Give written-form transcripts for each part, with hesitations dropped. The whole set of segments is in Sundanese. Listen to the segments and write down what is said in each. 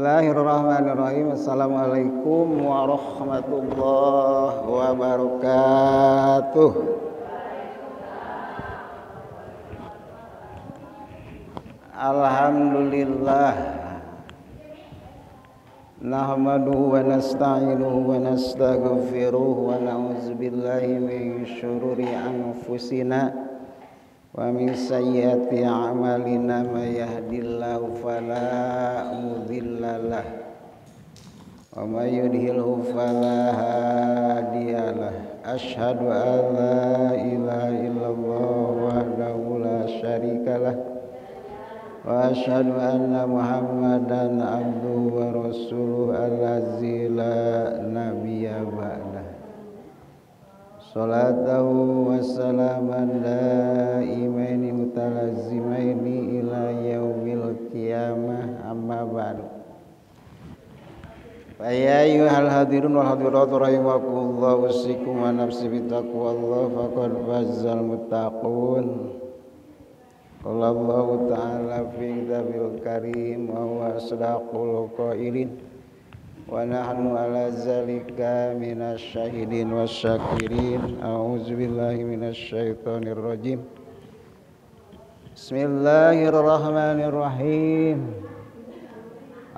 Bismillahirrahmanirrahim. Assalamualaikum warahmatullahi wabarakatuh. Alhamdulillah nahmaduhu wa nasta'inuhu wa nastaghfiruh wa na'udzubillahi min syururi anfusina wa min sayyiati a'malina may yahdihillahu fala mudhillalah wa may yudlilhu fala hadiyalah. Asyhadu an la ilaha illallah wahdahu la syarikalah wa asyhadu anna Muhammadan abduhu wa rasuluhu allazi la nabiyya ba'dah. Salatahu wassalaman daimaini mutalazimaini ila yaumil qiyamah, amma ba'du. Fa ya ayyuhal hadirun wal hadirat rahimakumullah, usikum wa nafsi bitaqwallah faqad fazzal muttaqun. Qala Allahu ta'ala fi kitabil karim wa huwa asdaqul qailin. Wa nahnu ala zalika minasyahidin wasyakirin. A'udzubillahi minasyaitonir rajim. Bismillahirrahmanirrahim.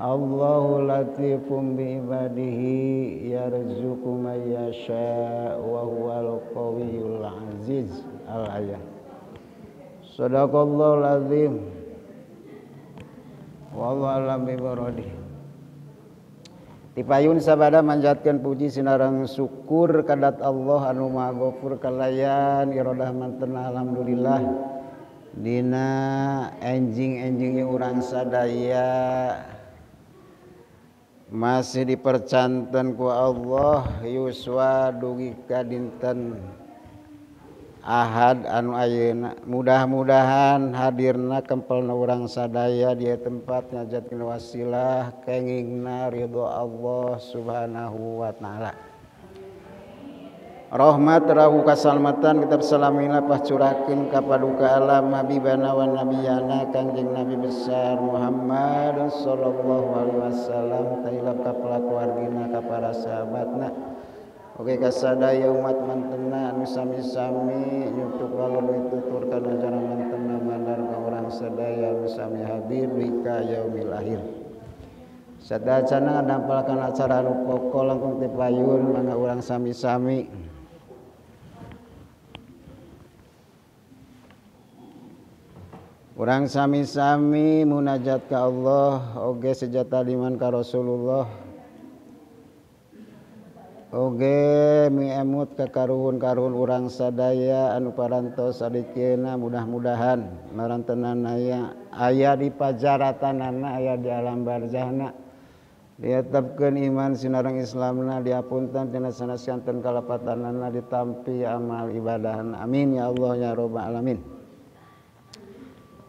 Allahu latifum bi ibadihi yarzuqu man yasha wa huwal qawiyul aziz. Al-ayah. Shadaqallahul azim. Wallahu a'lam bimuradihi. Tipayun sabada manjatkeun puji sinareng syukur kadat Allah anu Maha Ghafur kalayan iradah mantena. Alhamdulillah dina enjing-enjing urang sadaya masih dipercanten ku Allah yuswa dugi ka dinten Ahad anu ayeuna. Mudah-mudahan hadirna kempelna urang sadaya di tempat ngajatkeun wasilah kengingna ridho Allah Subhanahu wa taala. Rahmat rahu kasalamatan kitab salamina pahcurahkeun ka paduka alam habibana wa nabiyana Kangjeng Nabi besar Muhammad sallallahu alaihi wasallam tailap ka pelakuargina ka para sahabatna. Oke kasadaya umat mantena anu sami-sami nyutuk walon mituturkan ajaran mantena bandar ka urang sadaya anu sami hadir bika yaumil akhir. Sadacana ngadampalkan acara anu pokok langkung ti payun mangga urang sami-sami. Urang sami-sami munajat ka Allah oge sejata liman ka Rasulullah. Oge miemut ka karuhun-karuhun urang sadaya anu parantos sadikeuna, mudah-mudahan marantenan aya aya di pajaratanana, aya di alam barzahna, dietepkeun iman sinareng Islamna, diapunten tina sanes kanten kalepatanana, ditampi amal ibadahna. Amin ya Allah ya rabbal alamin.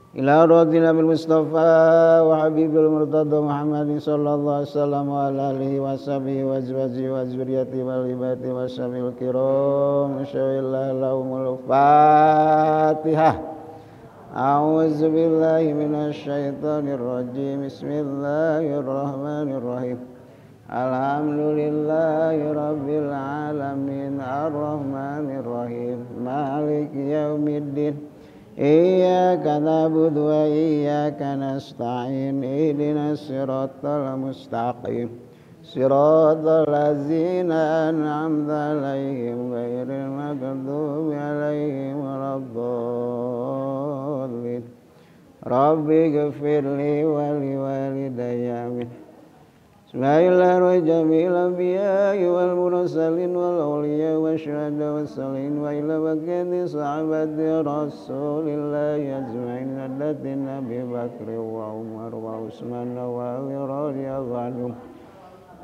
Ila radina bil Mustafa wa habibil murtada Muhammadin sallallahu alaihi wasallam wa ala alihi wa sahbihi wa azwajihi wa zurriyyati wal ibadi wa sahbil kiram. Insyaallah lahumul Fatihah. A'udzu billahi minasyaitonir rajim. Bismillahirrahmanirrahim. Alhamdulillahi rabbil alamin arrahmanir rahim maliki yaumiddin. Iyyaka na'budu wa iyyaka nasta'in ihdinas siratal mustaqim siratal ladzina an'amta 'alaihim ghairil maghdubi 'alaihim waladdallin. Rabbighfirli wa liwalidayya. Amin. Bismillahirrahmanirrahim. Anbiya'i wal mursalin wal awliya wasyuhada wassalihin wa ila baqiyati sahabati Rasulillahi ajma'in alladziina Abi Bakr wa Umar wa Utsman wa Ali radhiyallahu anhum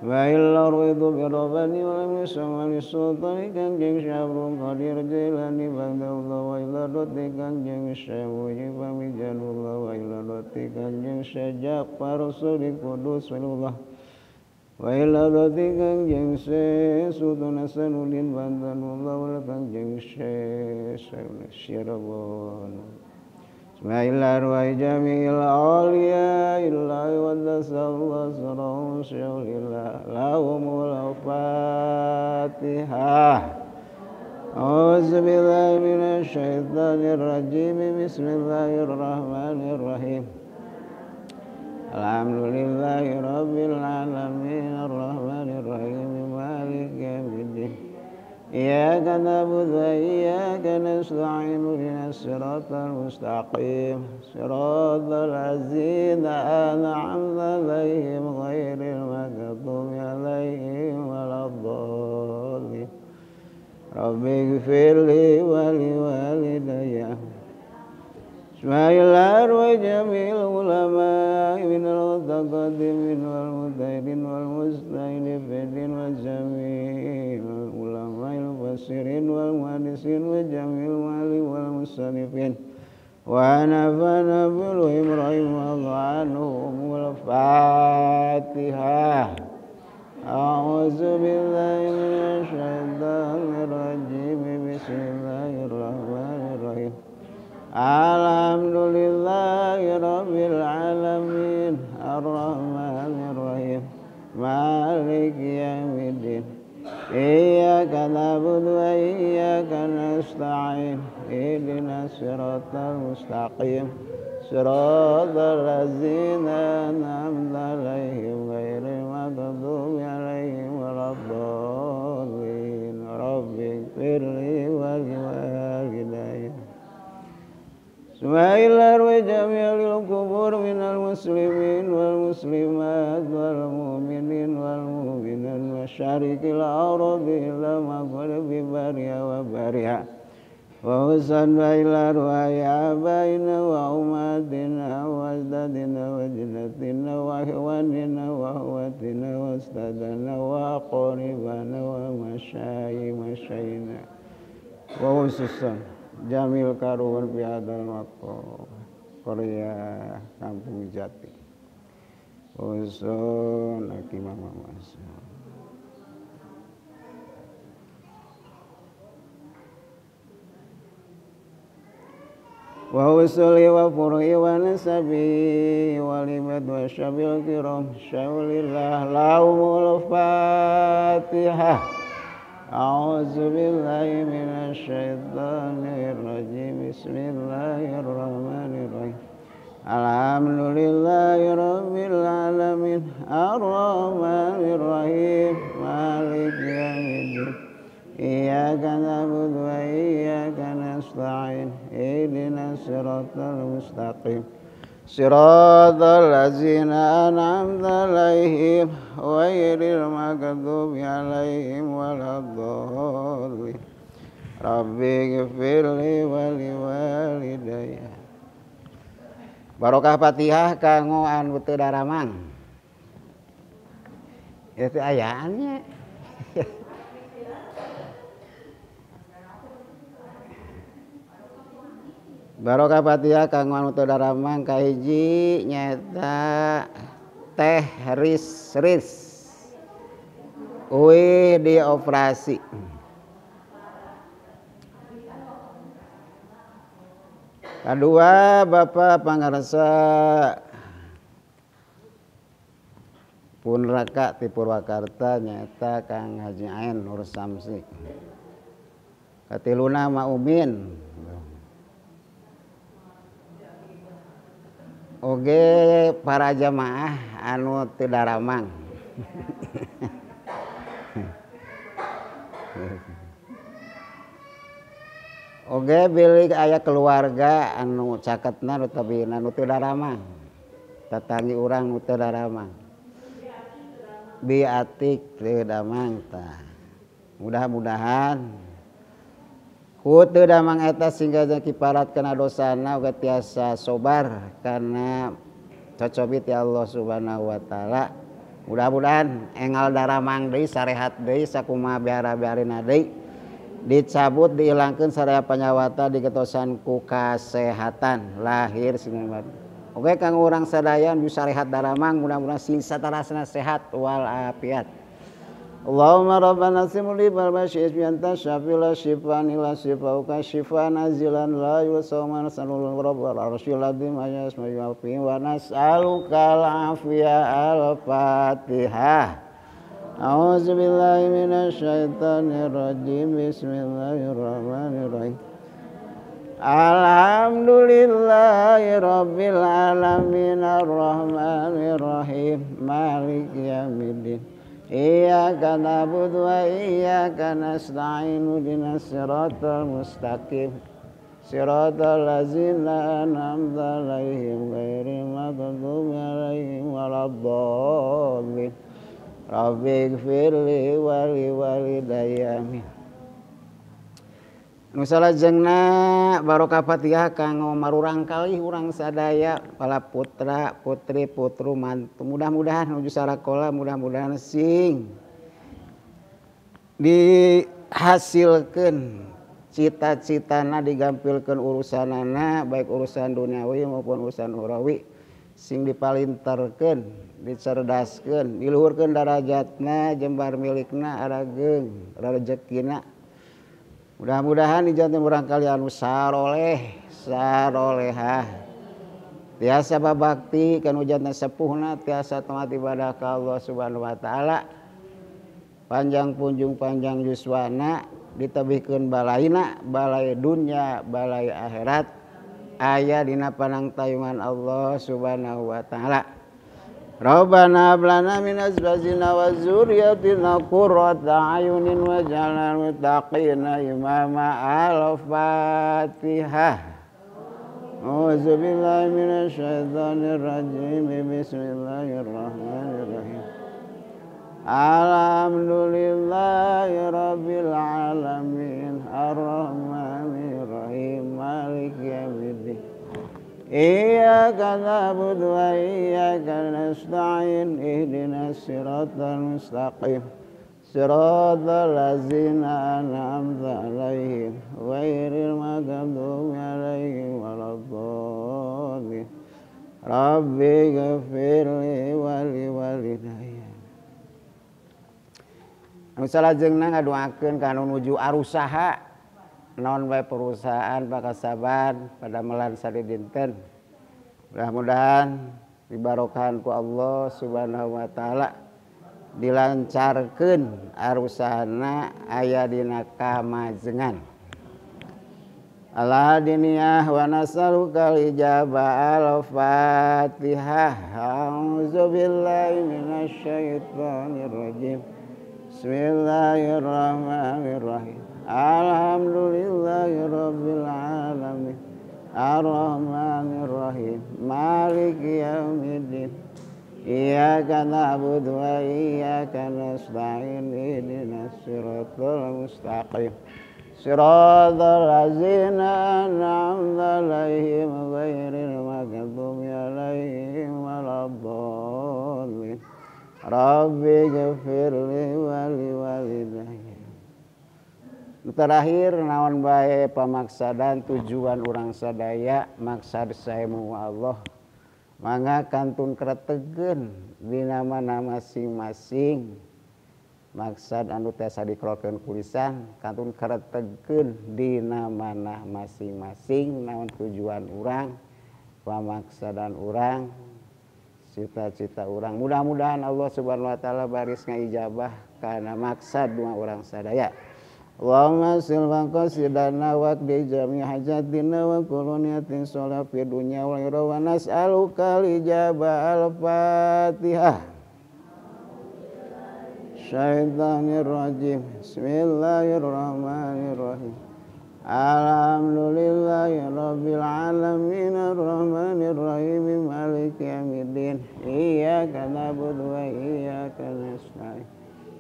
wa ila ridhu bi rabbani wa lam yusamma sultani Kangjeng Syekh Abdul Qadir Jailani Baghdadullah wa ila rati Kangjeng Syekh Mujib Mijanullah wa ila rati Kangjeng Syekh Ja'far Shadiq Qudus walillah wa ila rati Kangjeng Syekh Sultan Hasanuddin Bantanullah wa Kangjeng Syekh Syirabon Bismillah wa jami'il awliya illahi wa tasallu sallallahu lahumul fatihah. A'udzu billahi minasyaitonir rajim. Bismillahirrahmanirrahim. Alhamdulillahi rabbil alamin arrahmanir rahim maliki yaumiddin. Iyyaka na'budu wa iyyaka nasta'in ihdinas siratal mustaqim siratal ladzina an'amta 'alaihim ghairil maghdubi 'alaihim waladdallin. Rabbighfirli wa liwalidayya. Bismillahir wa jami'il ulama minal mutaqaddimin wal mutairin wal musta'inifin wa jami'il ulama al mufassirin wal muhaddisin wa jami'il wali wal musannifin wa nafa'ana bil rahimahullah anhumul Fatihah. A'udzu billahi minasyaitonir rajim. Bismillahirrahmanirrahim. Alhamdulillahi rabbil alamin arrahmanir rahim maliki yaumiddin. Iyyaka na'budu wa iyyaka nasta'in ihdinas siratal mustaqim siratal ladzina an'amta 'alaihim ghairil maghdubi 'alaihim waladdallin. Rabbighfirli wa liwalidayya. Bismillahir wa jami'il qubur minal muslimin wal muslimat wal mu'minin wal mu'minat masyariqil ardi ila maghribi bariha wa bariha wa husanna ila ru'aya abaina wa ummatina wa ajdadina wa jinnatina wa ikhwanina wa akhwatina wa ustadana wa aqribana wa masyayina wa hususan Jamil Karuhun Pihadal Mako Korea Kampung Jati Usun Aki Mama Mas. Wa usuli wa furu'i wa nasabi wa libad wa syabil kiram syawlillah laumul fatihah. A'udzu billahi minasyaitonir rajim. Bismillahirrahmanirrahim. Alhamdulillahi rabbil alamin arrahmanir rahim maliki yaumiddin. Iyyaka na'budu wa iyyaka nasta'in ihdinas siratal mustaqim siratal ladzina an'amta 'alaihim ghairil maghdubi 'alaihim waladdallin. Rabbighfirli wa liwalidayya. Barokah Fatihah kanggo anu teu daramang. Ieu teh ayaannya. Barokah Fatihah kanggo anu teu daramang kahiji nyaeta teh ris ris uih dioperasi. Kadua Bapak pangarsa pun raka ti Purwakarta nyaeta Kang Haji Ain Nur Samsi. Katiluna Ma Umin. Oge para jamaah anu teu daramang. Oge bilih aya keluarga anu caketna nu tabina nu teu daramang. Tatanggi urang nu teu daramang. Bi atik teu damang tah. Mudah-mudahan ku teu damang eta sehingga kiparat kana dosana uga tiasa sobar karena cocobi ti Allah Subhanahu wa taala. Mudah-mudahan engal daramang deui sarehat deui sakumaha biara-biarina deui dicabut dihilangkeun saraya panyawata digetosan ku kasehatan lahir sing batin. Oke kang urang sadaya nu sarehat daramang mudah-mudahan sing satarasna sehat wal afiat. Allahumma rabbana simuli bal basyis bi anta syafi la shifaan illa shifauka shifaan azilan la yusawman sanul rabbal arsyil azim ayasma yuafi wa nas'aluka al-afiyah. Al-Fatihah. A'udzubillahi minasyaitonir rajim. Bismillahirrahmanirrahim. Alhamdulillahi rabbil alamin arrahmanir rahim maliki yaumiddin. Iyyaka na'budu wa iyyaka nasta'in ihdinas siratal mustaqim siratal ladzina an'amta 'alaihim ghairil maghdubi 'alaihim waladdallin. Rabbighfirli wa liwalidayya amin. Nu salajengna barokah Fatihah kanggo marurang kalih urang sadaya para putra, putri, putru, mantu. Mudah-mudahan nuju sarakola, mudah-mudahan sing dihasilkeun cita-citana, digampilkeun urusanana, baik urusan duniawi maupun urusan ukhrawi, sing dipalinterkeun, dicerdaskeun, diluhurkeun darajatna, jembar milikna, arageung rejekina. Mudah-mudahan dijanten urang kalian anu saroleh, sarolehah. Tiasa babakti kanu janten sepuhna, tiasa taat ibadah ka Allah Subhanahu wa taala. Panjang punjung panjang yuswana, ditebihkeun balaina, balai dunya, balai akhirat. Aya dina panangtayungan Allah Subhanahu wa taala. Rabbana hab lana min azwajina wa dzurriyyatina qurrata a'yunin waj'alna lil muttaqina imama. Al-Fatihah. A'udzubillahi minasyaitonir rajim. Bismillahirrahmanirrahim. Alhamdulillahi rabbil alamin arrahmanir rahim maliki yaumiddin. Iyyaka na'budu wa iyyaka nasta'in ihdinas siratal mustaqim siratal ladzina an'amta 'alaihim ghairil maghdubi 'alaihim waladdallin. Rabbighfirli wa liwalidayya. Anu salajengna ngadoakeun ka anu nuju arusaha naon bae perusahaan pakasaban padamelan sadidinten. Mudah-mudahan dibarokahan ku Allah Subhanahu wa taala, dilancarkeun arusahana aya dina kamajengan. Allah diniyah wa nas'aluka al-ijabah. Al-Fatihah. A'udzubillahi minasyaitonir rajim. Bismillahirrahmanirrahim. Alhamdulillahi rabbil alamin arrahmanir rahim maliki yaumiddin. Iyyaka na'budu wa iyyaka nasta'in ihdinas siratal mustaqim siratal ladzina an'amta 'alaihim ghairil maghdubi 'alaihim waladdallin. Rabbighfirli wa liwalidayya. Terakhir naon bae pamaksadan tujuan urang sadaya, maksad saemu Allah. Mangga kantun kretegeun dina mana masing-masing. Maksad anu tiasa dikelokeun ku lisan, kantun kretegeun dina mana masing-masing naon tujuan urang, pamaksadan urang, cita-cita urang. Mudah-mudahan Allah Subhanahu wa taala baris ngaijabah kana maksad dua urang sadaya. Allahumma silman qasidana wa qdi jami hajatina wa kullu niyatin sholih fi dunya wal akhirah wa nas'aluka al-ijabah. Al-Fatihah. Syaitonir rajim. Bismillahirrahmanirrahim. Alhamdulillahi rabbil alamin arrahmanir rahim maliki yaumiddin. Iyyaka na'budu wa iyyaka nasta'in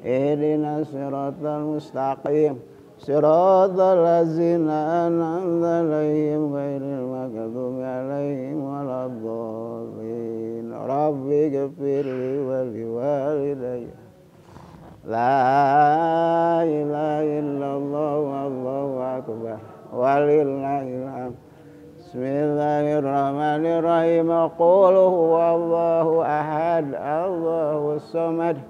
ihdinas siratal mustaqim siratal ladzina an'amta 'alaihim ghairil maghdubi 'alaihim waladdallin. Rabbighfirli wa liwalidayya. La ilaha illallah wallahu akbar walillahil hamd. Bismillahirrahmanirrahim. Qul huwallahu ahad, Allahus samad.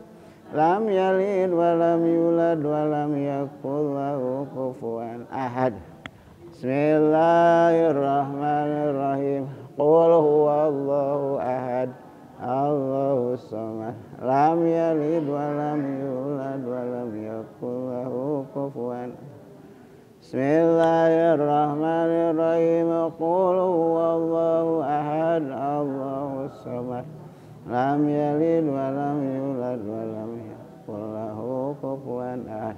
Lam yalid wa lam yulad wa lam yakul lahu kufuwan ahad. Bismillahirrahmanirrahim. Qul huwallahu ahad. Allahus samad. Lam yalid wa lam yulad wa lam yakul lahu kufuwan. Bismillahirrahmanirrahim. Qul huwallahu ahad. Allahus samad. Lam yalid wa lam yulad wa lam yakul lahu kufuwan ahad.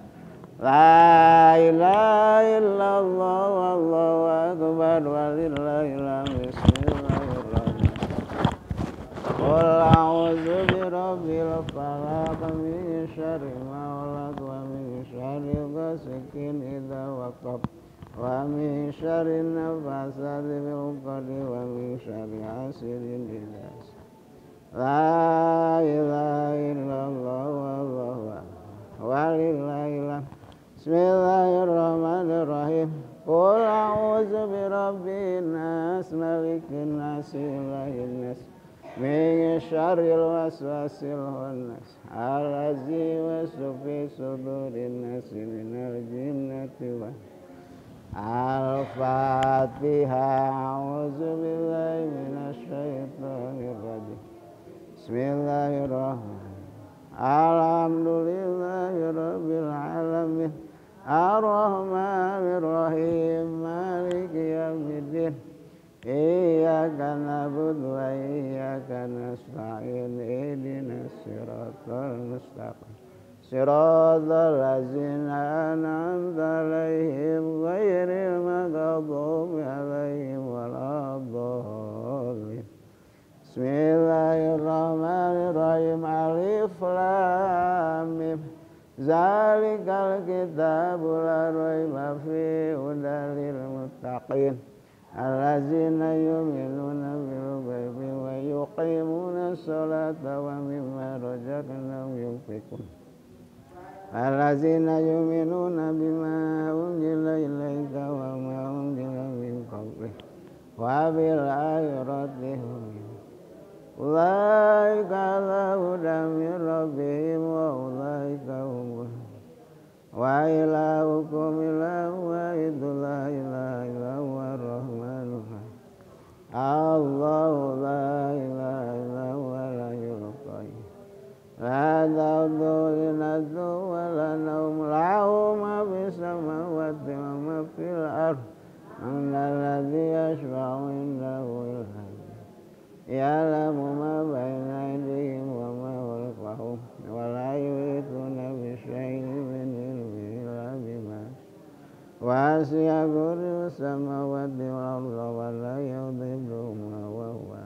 La ilaha illallah wallahu akbar walillahil hamd. Bismillahirrahmanirrahim. Qul a'udzu birabbil falaq min syarri ma khalaq wa min syarri ghasiqin idza waqab wa min syarri naffatsati fil 'uqad wa min syarri hasidin idza hasad. La ilaha illallah wallahu akbar walillahil hamd. Bismillahirrahmanirrahim. Qul a'udzu birabbin nas, malikin nas, ilahin nas, min syarril waswasil khannas, allazi yuwaswisu fi sudurin nas minal jinnati wan. Al-Fatihah. A'udzu billahi minasyaitonir rajim. Bismillahirrahmanirrahim. Alhamdulillahi rabbil alamin. Ar-Rahmanir Rahim. Maliki yaumiddin. Iyyaka na'budu wa iyyaka nasta'in. Ihdinas siratal mustaqim. Siratal ladzina an'amta 'alaihim ghairil maghdubi 'alaihim waladdallin. Bismillahirrahmanirrahim. Alif Lam Mim. Zalikal kitabu la raiba fihi hudan lil muttaqin. Allazina yu'minuna bil ghaibi wa yuqimuna sholata wa mimma razaqnahum yunfiqun. Allazina yu'minuna bima unzila ilaika wa ma unzila min qablik wa bil akhirati hum. Ulaika ala hudan min rabbihim wa ulaika humul. Wa ilahukum ilahun wahidun la ilaha illa huwa ar-rahmanur rahim. Allahu la ilaha illa huwal hayyul qayyum. La ta'khudhuhu sinatun wa la nawm. Lahu ma fis samawati wa ma fil ardh. Man dzal ladzi yashfa'u 'indahu illa ya'lamu ma baina aydihim wa ma khalfahum wa la yuhituna bi syai'in min ilmihi illa bima wasi'a kursiyyuhu samawati wal arda wa la yudhilluhuma wa huwa.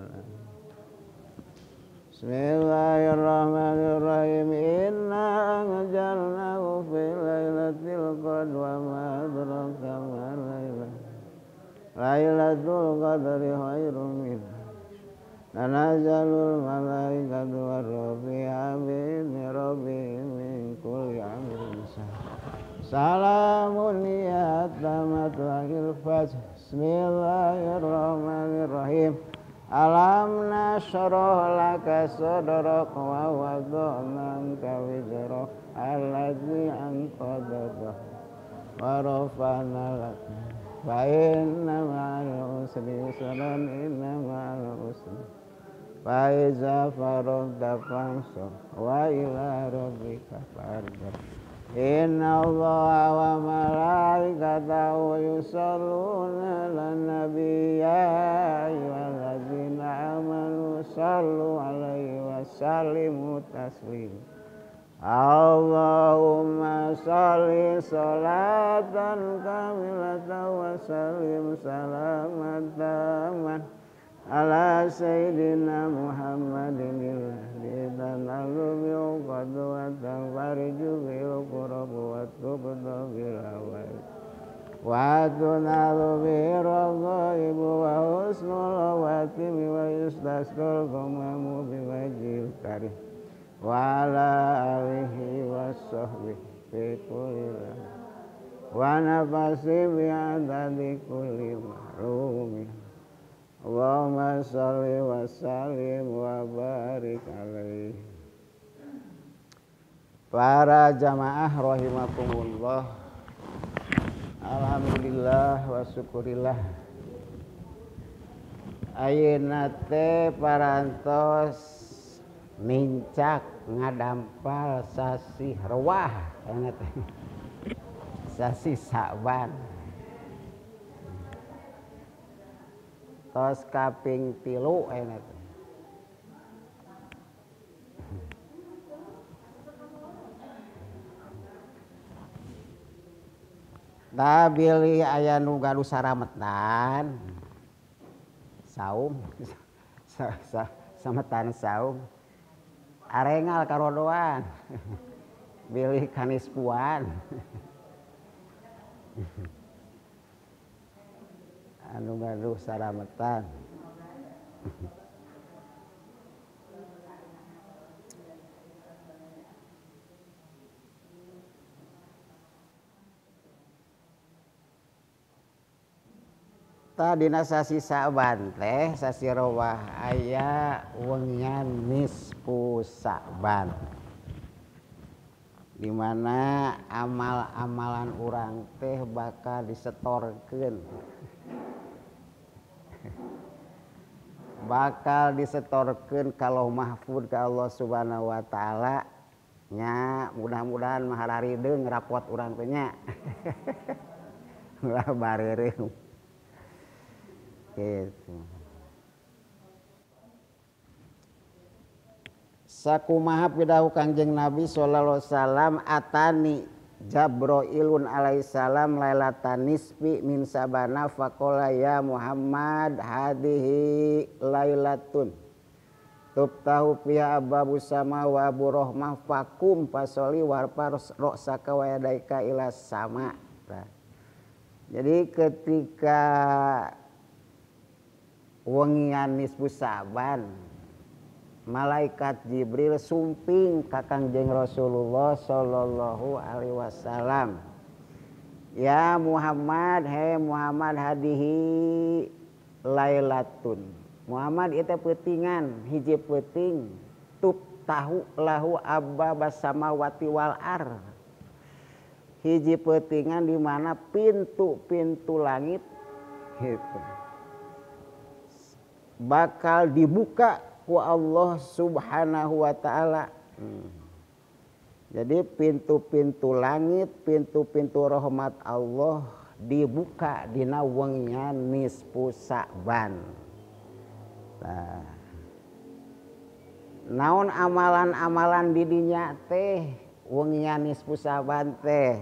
Bismillahirrahmanirrahim. Inna anzalnahu fi lailatul qadr wa ma adraka ma lailatul qadri khairum min. Tanazzalul malaikatu warruhu fiha bi'izni rabbihim min kulli amrin. Salamun hiya hatta matla'il fajr. Bismillahirrahmanirrahim. Alam nashrah laka sadrak wa wada'na anka wizrak allazi anqadha dhahrak wa rafa'na lak. Fa inna ma'al usri yusran, inna ma'al usri. Fa iza faragta fansab wa ila rabbika farghab. Inna Allaha wa malaikatahu yusholluna 'alan nabi ya ayyuhalladzina amanu shallu 'alaihi wa sallimu taslima. Allahumma sholli sholatan kamilatan wa sallim salaman taman ala sayyidina Muhammadin alladzi tanalu bil qadri wa tanfariju bil qurab wa tubda bil hawaij wa tunalu bil raghaib wa husnul khawatim wa yustasqal ghamamu bi wajhil karim wa ala alihi wa sahbihi fi kulli wa nafasi bi adadi kulli ma'lumin. Allahumma sholli wa sallim wa barik alaihi. Para jamaah rahimakumullah. Alhamdulillah wa syukurillah. Ayeuna teh parantos nincak ngadampal sasih rewah ayeuna teh. Sasih Sa'ban. Tos kaping 3 ayeuna teh. Tah bilih aya nu gaduh sarametan saum sametan saum arengal karodoan bilih kanispuan anu gaduh sarametan. Dina sasi Sa'ban teh sasi Rowah aya wengian nisfu Sa'ban, di mana amal-amalan urang teh bakal disetorkeun. Bakal disetorkeun ka Lauh Mahfud ka Allah Subhanahu wa taala nya, mudah-mudahan mah hararideung rapot urang teh nya. Ulah bareureum. Gitu. Sakumaha pidawuh Kangjeng Nabi sallallahu alaihi wasallam atani Jabroilun alaihissalam lailatan nisfi min sabana faqala ya Muhammad hadihi lailatun tubtahu fiha ababu sama wa abu rahmah fakum fasoli warfa ra'saka wa yadaika ila sama. Jadi ketika wengian nisfu Sa'ban malaikat Jibril sumping ka Kangjeng Rasulullah sallallahu alaihi wasallam. Ya Muhammad, he Muhammad hadihi lailatun. Muhammad ieu teh peutingan, hiji peuting tubtahu lahu abwabas samawati wal ar. Hiji peutingan di mana pintu-pintu langit gitu bakal dibuka ku Allah Subhanahu wa taala. Jadi pintu-pintu langit, pintu-pintu rahmat Allah dibuka dina wengian nisfu Sa'ban. Nah, naon amalan-amalan di dinya teh wengian nisfu Sa'ban teh?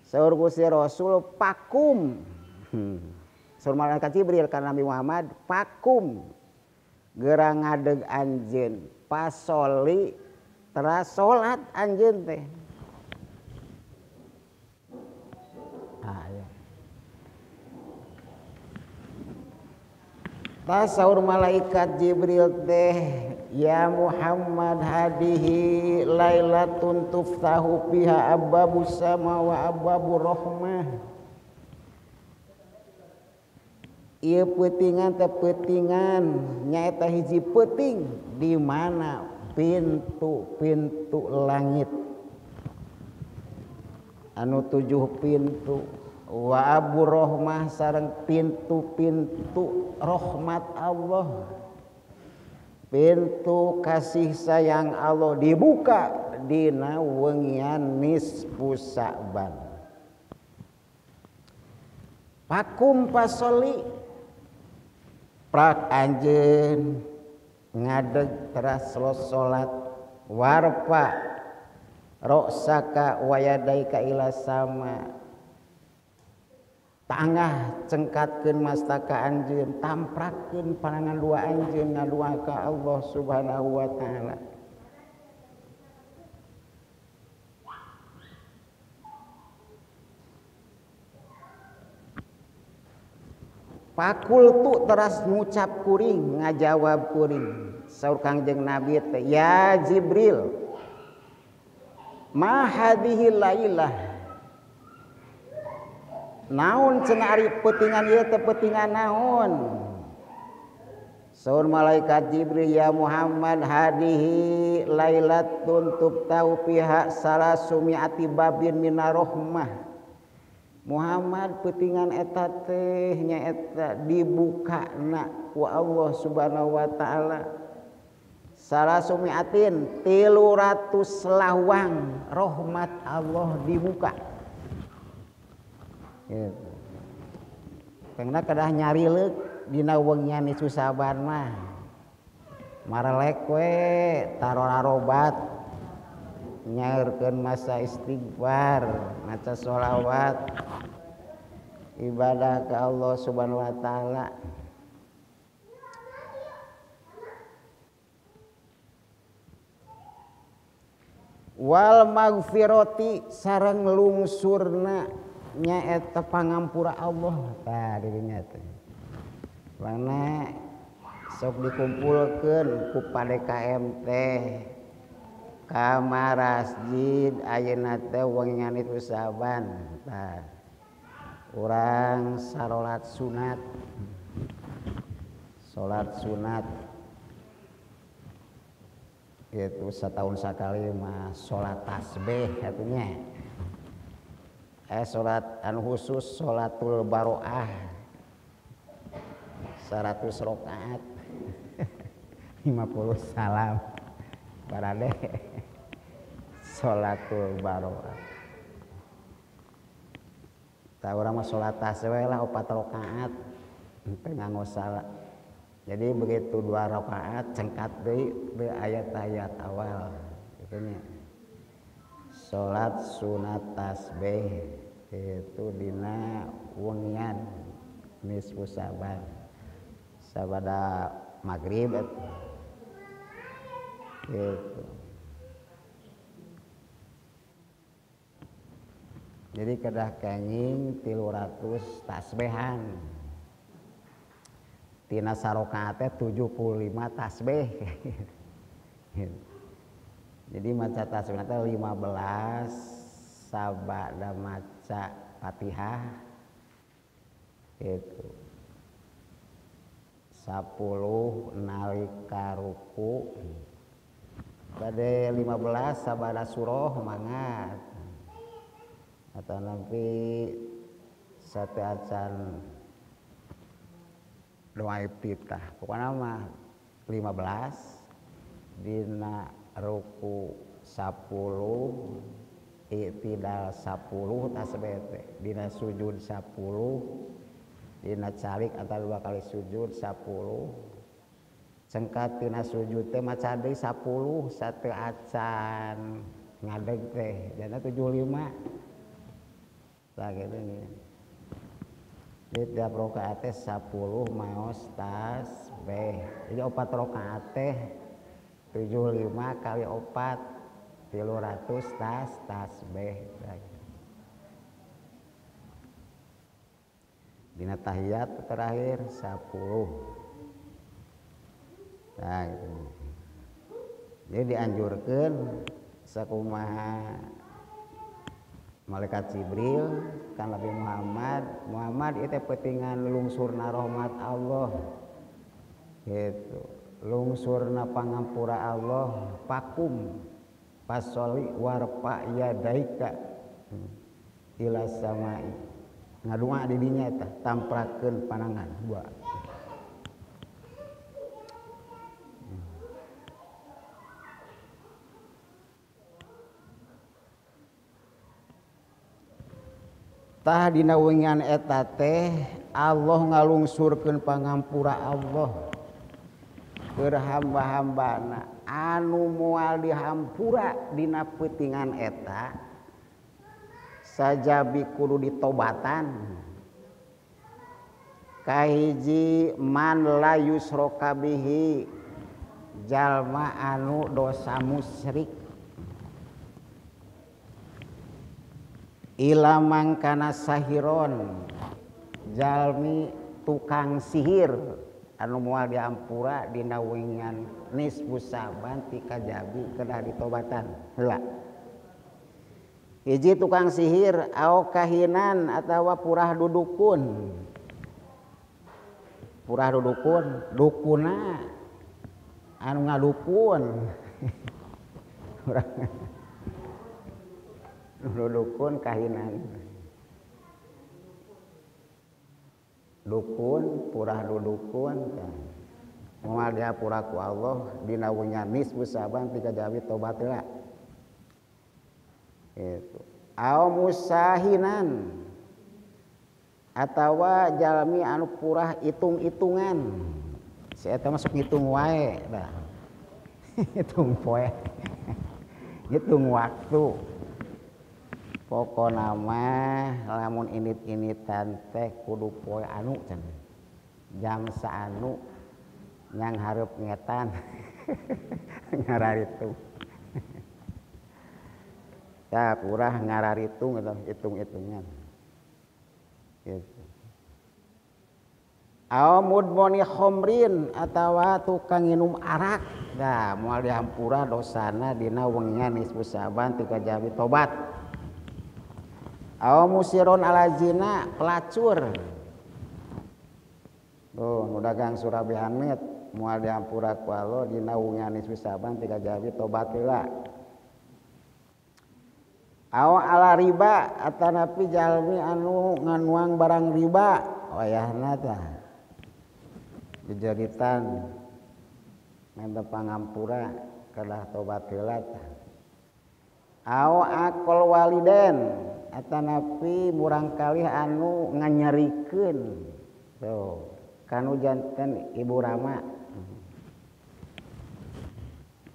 Saur Gusti Rasul pakum. Saur malaikat Jibril ka Nabi Muhammad pakum gerang ngadeg anjeun pasoli teras salat anjeun teh. Ah, ya. Tas saur malaikat Jibril teh ya Muhammad hadihi lailatun tuftahu fiha abwabus sama wa abwabur rahmah. Ieu peutingan teh peutingan nyaeta hiji peuting di mana pintu-pintu langit anu 7 pintu wa abu rahmah sareng pintu-pintu rahmat Allah, pintu kasih sayang Allah dibuka dina wengian nisfu Sa'ban. Pakum pasoli prak anjeun ngadeg teras salat warfa roksaka wayadaika ila sama, tangah cengkatkeun mastaka anjeun, tamprakeun panangan dua anjeun ngadua ka Allah Subhanahu wa taala. Pakultu teras ngucap kuring, ngajawab kuring. Saur Kangjeng Nabi teh, ya Jibril, ma hadhihi lailah. Naon cenah ari peutingan ieu teh peutingan naon? Saur malaikat Jibril ya Muhammad hadihi lailatun tubtau fiha salasumi'ati babin minarohmah. Muhammad peutingan eta teh nyaeta dibukana ku Allah Subhanahu wa taala salasumi'atin 300 lawang rahmat Allah dibuka. Gitu. Karena kedah nyarileuk dina wengian nisu saban mah marelek we tarorarobat nyaurkeun masa istighfar maca sholawat ibadah ke Allah Subhanahu wa taala. Wal magfirati sareng lungsurna nyaeta pangampura Allah. Tah dirinya teh mana sok dikumpulkeun ku PDKM teh ka masjid ayeuna teh wengian itu saban. Tah urang sarolat sunat, salat sunat itu setahun sekali mah salat tasbih atunya. Salat anu khusus salatul baroah 100 rakaat 50 salam barade salatul baroah. Tah urang mah salat tasbih lah 4 rakaat teu nganggo salat. Jadi begitu 2 rakaat cengkat deui deui ayat-ayat awal kitu nya. Salat sunat tasbih itu dina wengian nisfu saban sabada maghrib gitu. Jadi kedah kenging 300 tasbihan. Tina sarokaat teh 75 tasbih. Jadi maca tasbih teh 15 sabada maca Fatihah gitu. 10 nalika ruku bade 15 sabada surah mangat atau nanti sate acan doa iftitah pokoknya mah 15 dina ruku 10 i'tidal 10 tasbih teh dina sujud 10 dina calik antara 2 kali sujud 10 cengkat tina sujud teh maca deui 10 sate acan ngadeg teh jana 75 tah kitu nih. Jadi tiap rakaat teh 10 maos tasbih. Jadi 4 rakaat teh 75 kali 4 300 tas tasbih. Dina tahiyat terakhir 10. Nah, gitu. Jadi dianjurkan sakumaha malaikat Jibril kan Nabi Muhammad, Muhammad itu petingan lungsurna rahmat Allah gitu, lungsurna pangampura Allah pakum pasoli warpa yadaika ila samai ngadunga di dinya eta tamprakeun panangan dua. Tah dina wengian eta teh Allah ngalungsurkeun pangampura Allah keur hamba-hambana anu moal dihampura dina peutingan eta sajabi kudu ditobatan. Kahiji man la yusroka bihi jalma anu dosa musyrik ilamang kana sahiron jalmi tukang sihir anu moal diampura dina wengian nisfu saban ti kajabi kedah ditobatan heula. Hiji tukang sihir au kahinan atawa purah dudukun Purah dudukun, dukuna anu ngadukun. Dukun kahinan. Dukun purah dudukun moal dihampura ku Allah dina wengi nisfu Sa'ban tiga jawi tobat heula. Gitu. Au musahinan atawa jalmi anu purah hitung-hitungan. Si eta masuk ngitung wae dah. Hitung poe. Hitung waktu. Pokona mah lamun init-initan teh kudu poe anu cenah. Jam saanu nyang hareup ngetan. Ngararitung. Tah purah ngararitung eta hitung-hitungan. Gitu. Aw mudmoni khomrin atawa tukang nginum arak. Nah, moal dihampura dosana dina wengi nisfu Sa'ban tiga jawi tobat. Aw musiron ala zina pelacur. Tuh, nu dagang surabi amit moal dihampura ku Allah dina wengi nisfu Sa'ban tiga jawi tobat heula. Aw ala riba atanapi jalmi anu nganuang barang riba wayahna tah. Jejeritan minta pangampura kedah tobat heula tah. Aw akol waliden atanapi murangkalih anu nganyerikeun tuh kanu janten ibu rama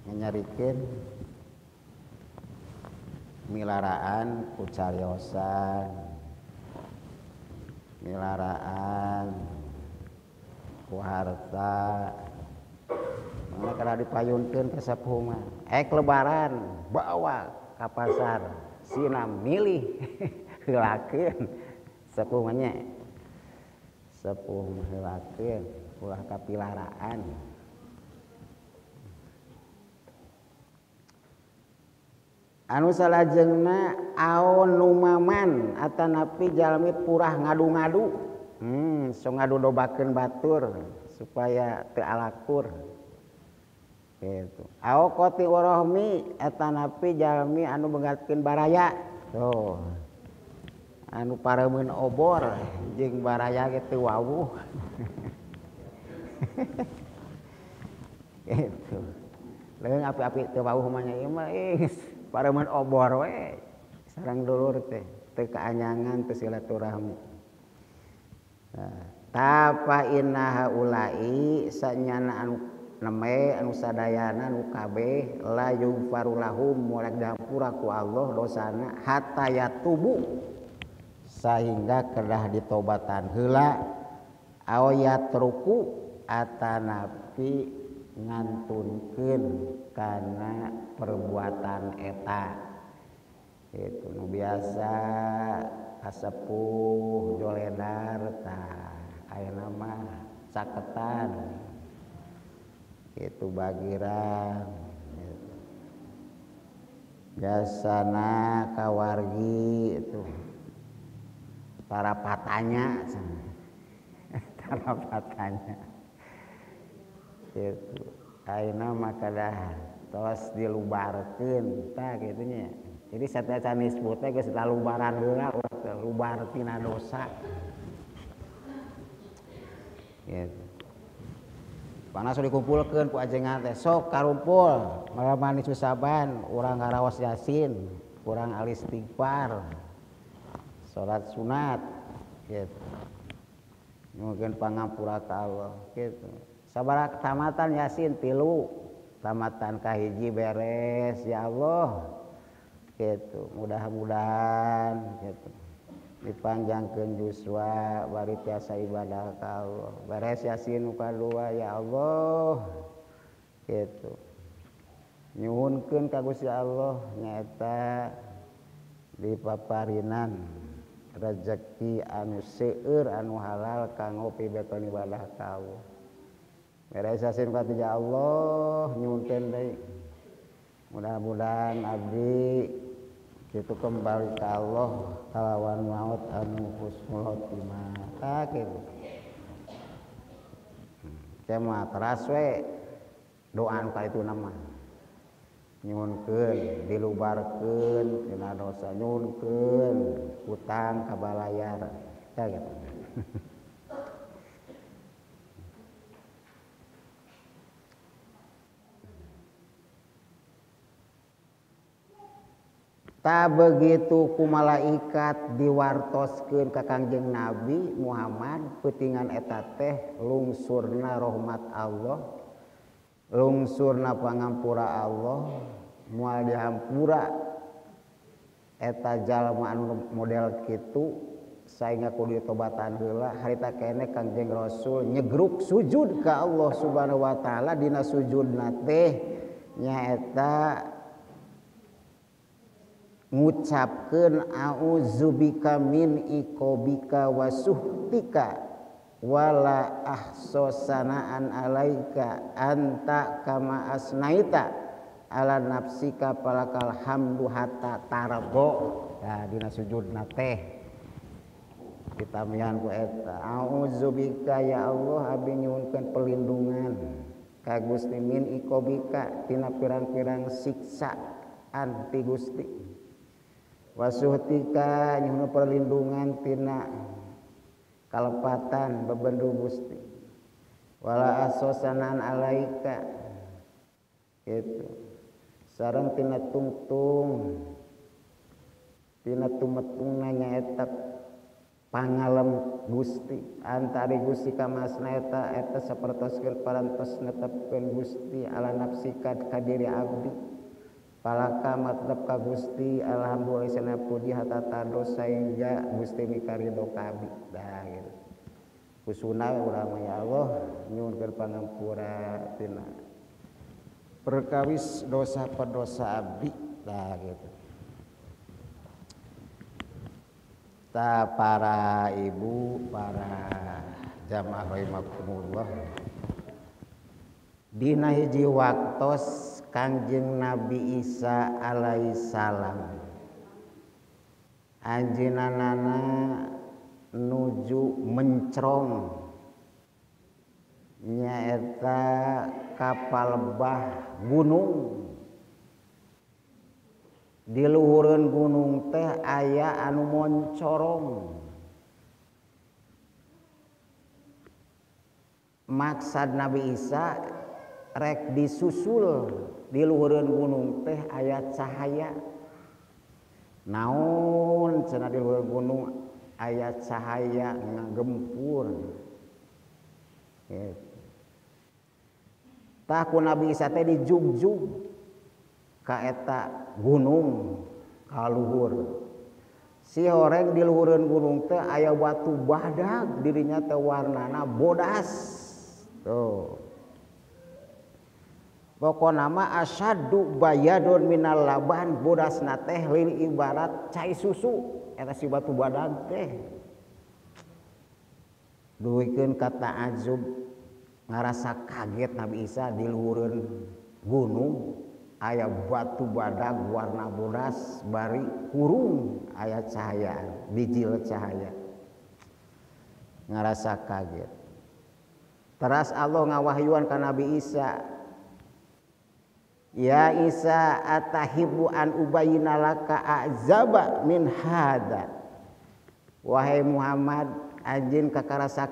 nganyerikeun milaraan ku cariosan milaraan ku harta mana kada dipayunkeun ka sapuh mah ek lebaran bawa ka pasar sina milih heulakeun sepuh mah nya sepuh mah heulakeun ulah kapilaraan. Anu salajengna aon numaman atanapi jalmi purah ngadu-ngadu. So ngadu dobakeun batur supaya teu alakur. Gitu. Aw qati warahmi atanapi jalmi anu begatkeun baraya. Tuh. Anu pareumeun obor jeung baraya ge teu wawuh. Gitu. Leung api-api teu wawuh mah nya ieu mah pareumeun obor we sareng dulur teh teu kaanyangan teu silaturahmi. Nah, tapa inna haula'i sanyana anu neme anu sadayana anu kabeh la yughfaru lahum moal dihampura ku Allah dosana hatta yatubu sehingga kedah ditobatan heula aw yatruku atanapi ngantunkeun kana perbuatan eta. Itu nu biasa kasepuh joledar tah ayeuna mah caketan itu bagiran gitu. Biasana kawargi itu tarapatanya tarapatanya gitu ayeuna mah kadah tos dilubarkeun tah kitu nya. Jadi sateuacan nisfu teh geus lalubaran heula lubar tina dosa gitu. Panas dikumpulkeun ku ajengan teh sok karumpul malam nisfu Sa'ban urang ngaraos Yasin, urang istighfar, salat sunat gitu. Nyuhunkeun pangampura ka Allah gitu. Sabaraha tamatan Yasin 3, tamatan kahiji beres ya Allah gitu. Mudah-mudahan gitu dipanjangkeun yuswa bari tiasa ibadah ka Allah. Beres Yasin nu kadua ya Allah gitu. Nyuhunkeun ka Gusti Allah nyaeta dipaparinan rezeki anu seueur anu halal kanggo pibekon ibadah ka Allah. Beres Yasin katiga Allah nyuhunkeun deui. Mudah-mudahan abdi kitu kembali ka Allah kalawan maut anu husnul khotimah. Tah kitu. Cema teras we doa nu kalitu mah. Nyuhunkeun dilubarkeun tina dosa, nyuhunkeun hutang kabalayar. Tah gitu. Tak begitu ku malaikat diwartoskeun ka Kangjeng Nabi Muhammad peutingan eta teh lungsurna rahmat Allah, lungsurna pangampura Allah, moal dihampura eta jalma anu model kitu saengga kudu ditobatan heula. Harita keneh Kangjeng Rasul nyegruk sujud ka Allah Subhanahu wa taala, dina sujudna teh nyaeta ngucapkeun audzubika min iqobika wa suhtika wala ahsosanaan alaika anta kama asnaita ala nafsika palakal hamdu hatta tarbo. Nah dina sujudna teh ditamihan ku eta audzubika ya Allah abdi nyuhunkeun perlindungan ka Gusti min iqobika tina pirang-pirang siksa anti Gusti, wasuhtika nyuhun perlindungan tina kalepatan bebendu Gusti, wala asosanan alaika gitu sareng tina tungtung tina tumetungna nyaeta pangalem Gusti antari Gusti kamasna eta eta sapertoskeun parantos netepkeun Gusti ala nafsika ka diri abdi palaka matlab ka Gusti alhamdulillah sana puji hatta tado saengga Gusti mikaridho ka abdi. Dah gitu. Kusuna urang mah ya Allah nyuhunkeun pangampura tina perkawis dosa pedosa abdi. Dah gitu. Ta para ibu, para jamaah rahimakumullah. Dina hiji waktos Kangjeng Nabi Isa alaihissalam anjeunna nuju mencrong nyaeta kapal bah gunung. Di luhureun gunung teh aya anu moncorong. Maksad Nabi Isa rek disusul di luhureun gunung teh aya cahaya. Naon cenah di luhureun gunung aya cahaya ngagempur. Gitu. Tah ku Nabi Isa teh dijugjug ka eta gunung ka luhur. Si horeng di luhureun gunung teh aya batu badag dirinya teh warnana bodas. Tuh. Pokona mah asyaddu bayadun minal laban, bodasna teh lin ibarat cai susu eta si batu badag teh. Duikeun kata azub ngarasa kaget Nabi Isa di luhureun gunung aya batu badag warna bodas bari kurung aya cahaya bijil cahaya, ngarasa kaget. Teras Allah ngawahyuan ka Nabi Isa, ya Isa atahibu an ubayyina laka azaba min hada. Wahai Muhammad anjeun kakarasa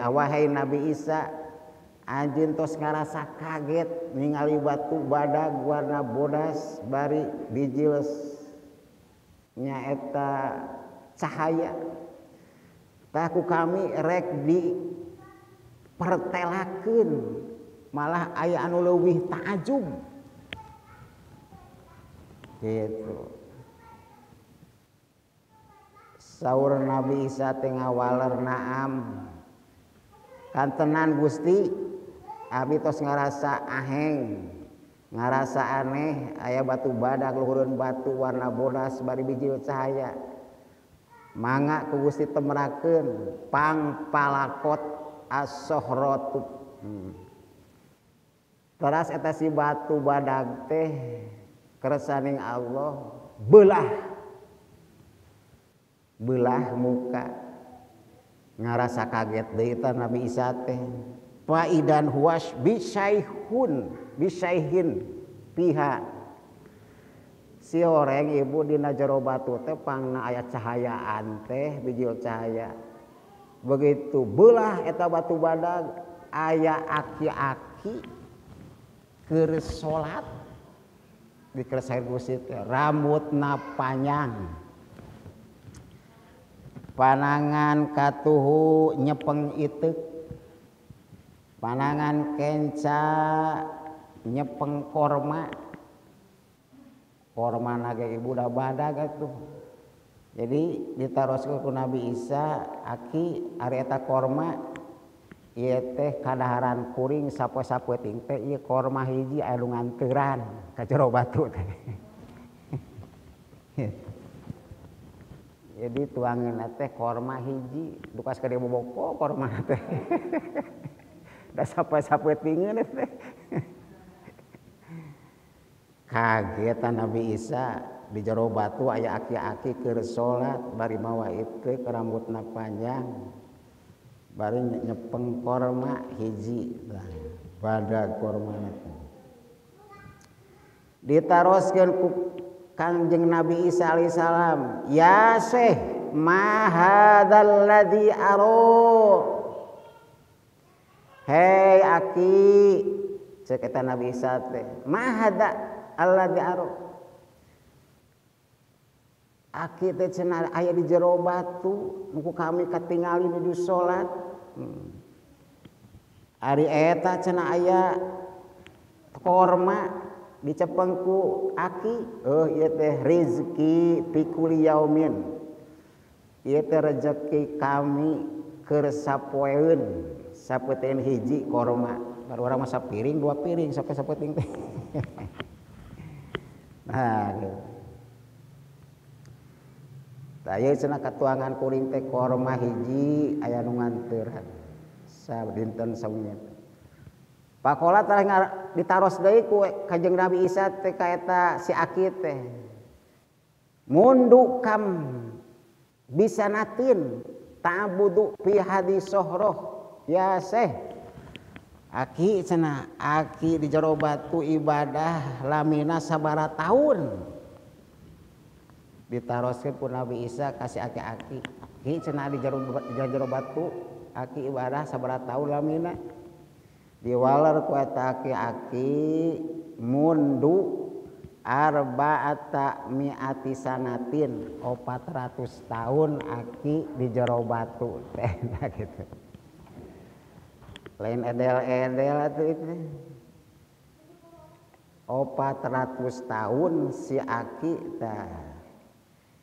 wahai Nabi Isa anjeun tos ngarasa kaget ningali batu badag warna bodas bari bijil nyaeta cahaya. Tah ku kami rek di pertelakeun malah aya anu leuwih ta'ajub. Gitu. Saur Nabi Isa teh ngawaler naam. Kantenan Gusti abi tos ngarasa aheng, ngarasa aneh aya batu badag luhureun batu warna bodas bari bijil cahaya. Mangga ku Gusti temerakeun pang palakot as-sohratu. Teras eta si batu badag teh keresaning Allah belah belah muka, ngarasa kaget deui tah Nabi Isa teh. Faidan huwas bisaihun bisaihin piha si horeng ibu dina jero batu teh pangna aya cahayaan teh bijil cahaya begitu belah eta batu badag aya aki-aki keur salat dikersai Gusti teh rambutna panjang panangan katuhu nyepeng iteuk panangan kenca nyepeng korma korma naga ibu dah badag atuh. Jadi ditaroskeun ku Nabi Isa aki ari eta korma ieu teh kadaharan kuring sapoe-sapeuting teh ieu korma hiji aya nu nganteuran ka jero batu teh. Jadi tuangeunna teh korma hiji dukas ka diboboko korma teh. Da sapoe-sapeutingeun teh. Kaget Nabi Isa di jero batu aya aki-aki keur salat bari mawa iteuk rambutna panjang bari nyepeng korma hiji badag korma teh ditaroskeun ku Kangjeng Nabi Isa alaihi salam ya Syekh ma hadzal ladzi aro hei aki cek eta Nabi Isa teh ma hadza alladzi aro aki teh cenah aya di jero batu nu ku kami katingali nuju salat ari eta cenah aya korma dicepeng ku aki oh ieu teh rezeki pikuli yaumin ieu teh rezeki kami keur sapoeun sapeuteun hiji korma baru urang mah sapiring dua piring sampai sapeuting teh. Nah, gitu. Tah ieu cenah katuangan kuring teh korma hiji aya nu nganteuran sadinten sawengi. Pakola tah ditaros deui ku Kanjeng Nabi Isa teh ka eta si aki teh. Mundu kam bisanatin ta'budu fi hadis sohroh ya Syekh. Aki cenah aki di jero batu ibadah lamina sabaraha tahun ditaroskeun ku Nabi Isa ka si aki-aki aki cenah di jero batu aki ibadah sabaraha tahun lamina diwaler ku eta aki-aki mundu arba'ata mi'ati sanatin 400 tahun aki di jero batu teh nah gitu. Lain edel-edel atuh itu 400 tahun si aki tah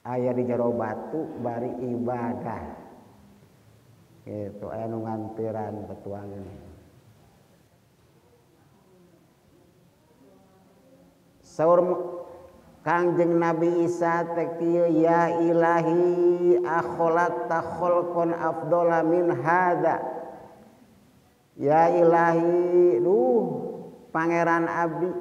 aya di jero batu bari ibadah gitu aya nu ngantiran petuangan. Saur Kangjeng Nabi Isa teh kieu ya ilahi akhlaqta khalqan afdhala min hadza. Ya ilahi duh pangeran abdi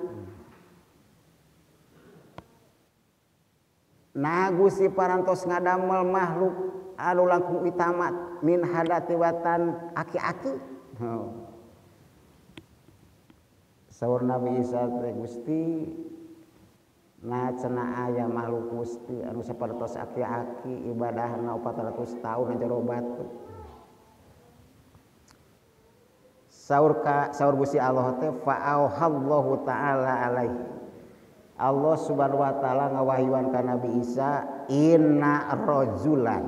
nah Gusti parantos ngadamel makhluk anu langkung itamat min hadati watan aki-aki. Oh. Saur Nabi Isa teh Gusti nah cenah aya makhluk Gusti anu sapertos aki-aki ibadahna 400 tahun jero batu. Saur ka saur Gusti Allah teh fa'auhallahu ta'ala alaihi. Allah Subhanahu wa taala ngawahyuan ka Nabi Isa inna rajulan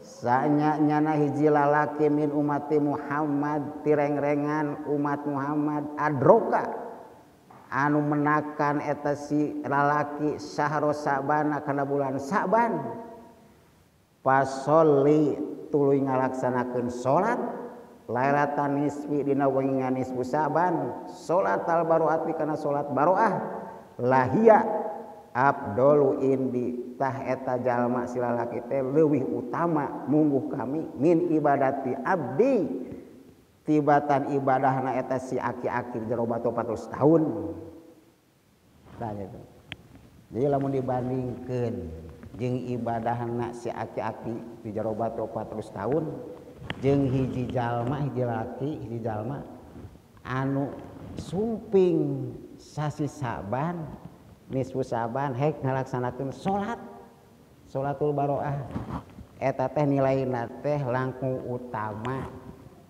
sanya nyana hiji lalaki min umati Muhammad tirengrengan umat Muhammad adroka anu menakan eta si lalaki sahro Sa'bana kana bulan Sa'ban pasoli tuluy ngalaksanakeun salat lailatan nisfi dina wengi nisfu Sa'ban salat al baroati kana salat baroah lahia abdolu indi tah eta jalma si lalaki teh leuwih utama mungguh kami min ibadati abdi tibatan ibadahna eta si aki-aki jero batu 400 tahun. Tah gitu. Jadi lamun dibandingkeun jeung ibadahna si aki-aki di jero batu 400 tahun Jeung hiji jalma hiji laki hiji jalma anu sumping sasi Saban nisfu Saban hek ngalaksanakeun salat salatul baroah eta teh nilaina teh langkung utama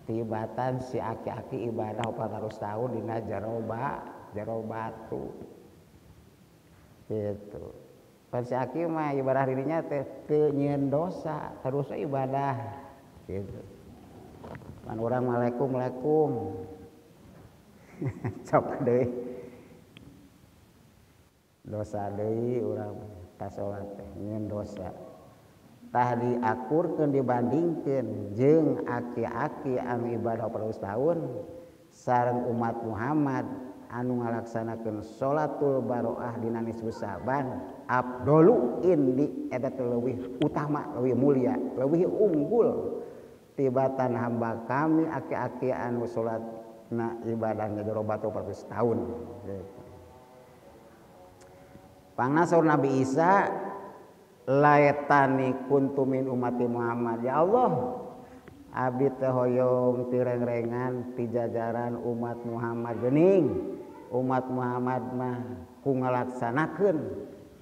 tibatan si aki-aki ibadah 400 tahun dina jero batu gitu. Pan si aki mah ibadah dirinya teh teu nyieun dosa terus ibadah gitu. Pan urang malekum malekum cok deui dosa deui urang ka salat teh nyieun dosa. Tah diakurkeun dibandingkeun jeung aki-aki anu ibadah 400 tahun sareng umat Muhammad anu ngalaksanakeun salatul baroah dina nisfu Sa'ban afdalu indi eta teh leuwih utama leuwih mulia leuwih unggul tibatan hamba kami aki-aki anu salatna ibadahna jero batu 400 tahun gitu. Pangna saur Nabi Isa laetani kuntu min umati Muhammad, ya Allah abdi teh hoyong tirengrengan ti jajaran umat Muhammad geuning umat Muhammad mah ku ngalaksanakeun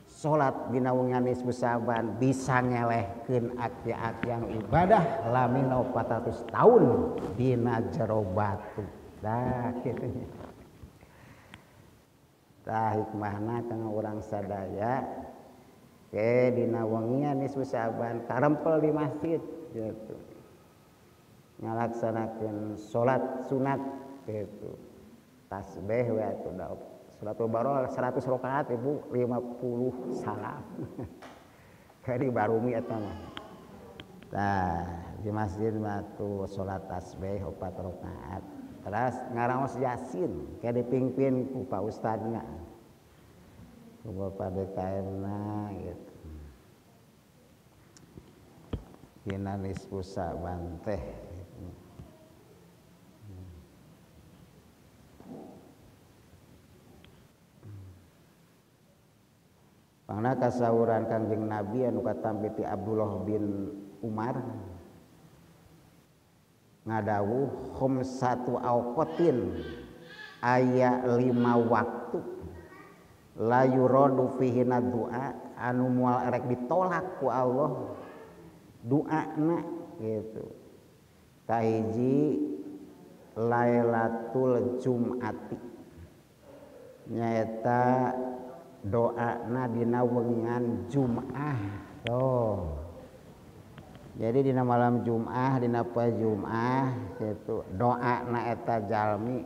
salat dina wengi nisfu Sa'ban bisa ngelehkeun aki-aki anu ibadah lamina 400 tahun dina jero batu. Dah kitu nya. Tah hikmahna kana urang sadaya ke dina wengian nisfu Sa'ban karempel di masjid gitu. Ngalaksanakeun salat sunat gitu. Tasbih we atuh da salatul baroah 100 rakaat ibu 50 salam. Kari barumi eta mah. Tah di masjid mah tuh salat tasbih 4 rakaat. Terus ngaraos Yasin kayak dipimpin ku Pak Ustadna. Ku Bapak DKM-na gitu. Dina nisfu Sa'ban teh gitu. Pangna kasauran Kangjeng Nabi anu katampi ti Abdullah bin Umar ngadawuh khamsatu awqatin aya 5 waktu la yuradu fihi du'a anu moal erek ditolak ku Allah doana gitu. Kahiji Lailatul Jum'ati nyaeta doana dina wengian Jum'ah. Tuh. Jadi dina malam Jum'ah, dina poe Jum'ah gitu, doana eta jalmi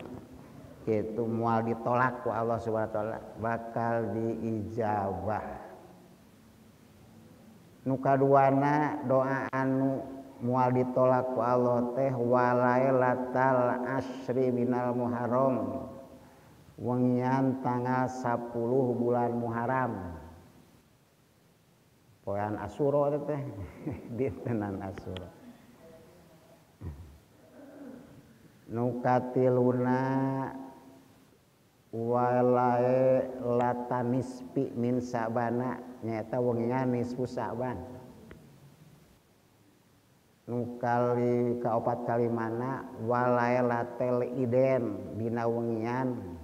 gitu moal ditolak ku Allah Subhanahu wa taala, bakal diijabah. Nu kaduana doa anu moal ditolak ku Allah teh walailatal asri minal Muharram. Wengian tanggal 10 bulan Muharram. Poean Asyura teh dintenan Asyura. Nu katiluna walae latanispi min Sa'bana nyaeta wengian nisfu Sa'ban. Nu kali kaopat kalimana walae latel iden dina wengian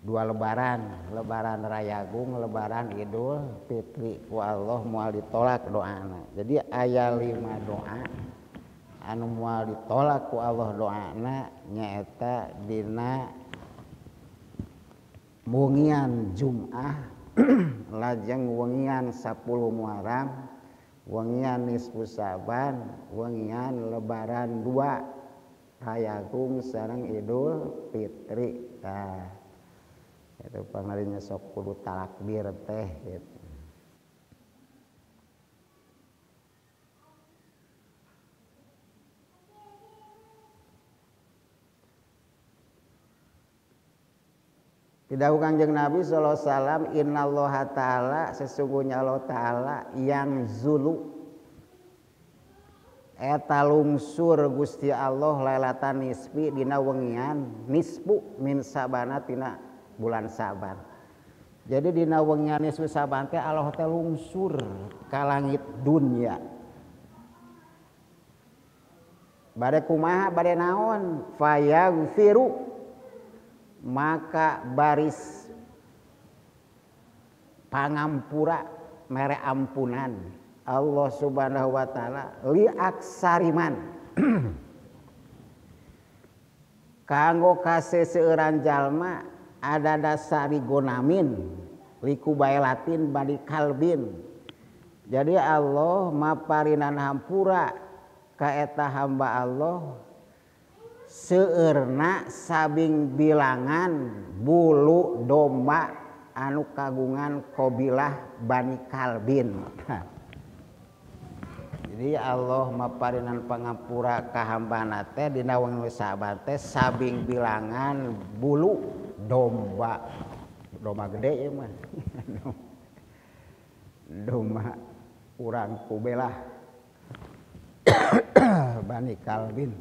dua lebaran, lebaran Rayagung, lebaran Idul Fitri ku Allah moal ditolak doana. Jadi aya 5 doa anu moal ditolak ku Allah doana nyaeta dina wengian Jum'ah lajeng wengian 10 Muharram, wengian nisfu Sa'ban, wengian lebaran 2 Rayagung sareng Idul Fitri. Tah itu pangarinya sok kudu takbir teh gitu. Didawuh Kangjeng Nabi sallallahu alaihi wasallam innallaha ta'ala sesungguhnya Allah ta'ala yang zulu eta lungsur Gusti Allah lailatan nisfi dina wengian nisfu min Sa'bana tina bulan Sa'ban. Jadi dina wengian nisfu Sa'ban teh Allah teh lungsur ka langit dunya. Bade kumaha bade naon fayaghfiru maka baris pangampura mere ampunan Allah Subhanahu wa taala li aksariman kanggo kaseseueuran jalma ada dasari gonamin likubailatin badi kalbin. Jadi Allah maparinan hampura ka eta hamba Allah seueurna sabing bilangan bulu domba anu kagungan qabilah Bani Kalbin. Jadi Allah maparinan pangampura ka hambana teh dina wengi Sa'ban teh sabing bilangan bulu domba. Domba gede ieu mah. Domba urang kubelah Bani Kalbin.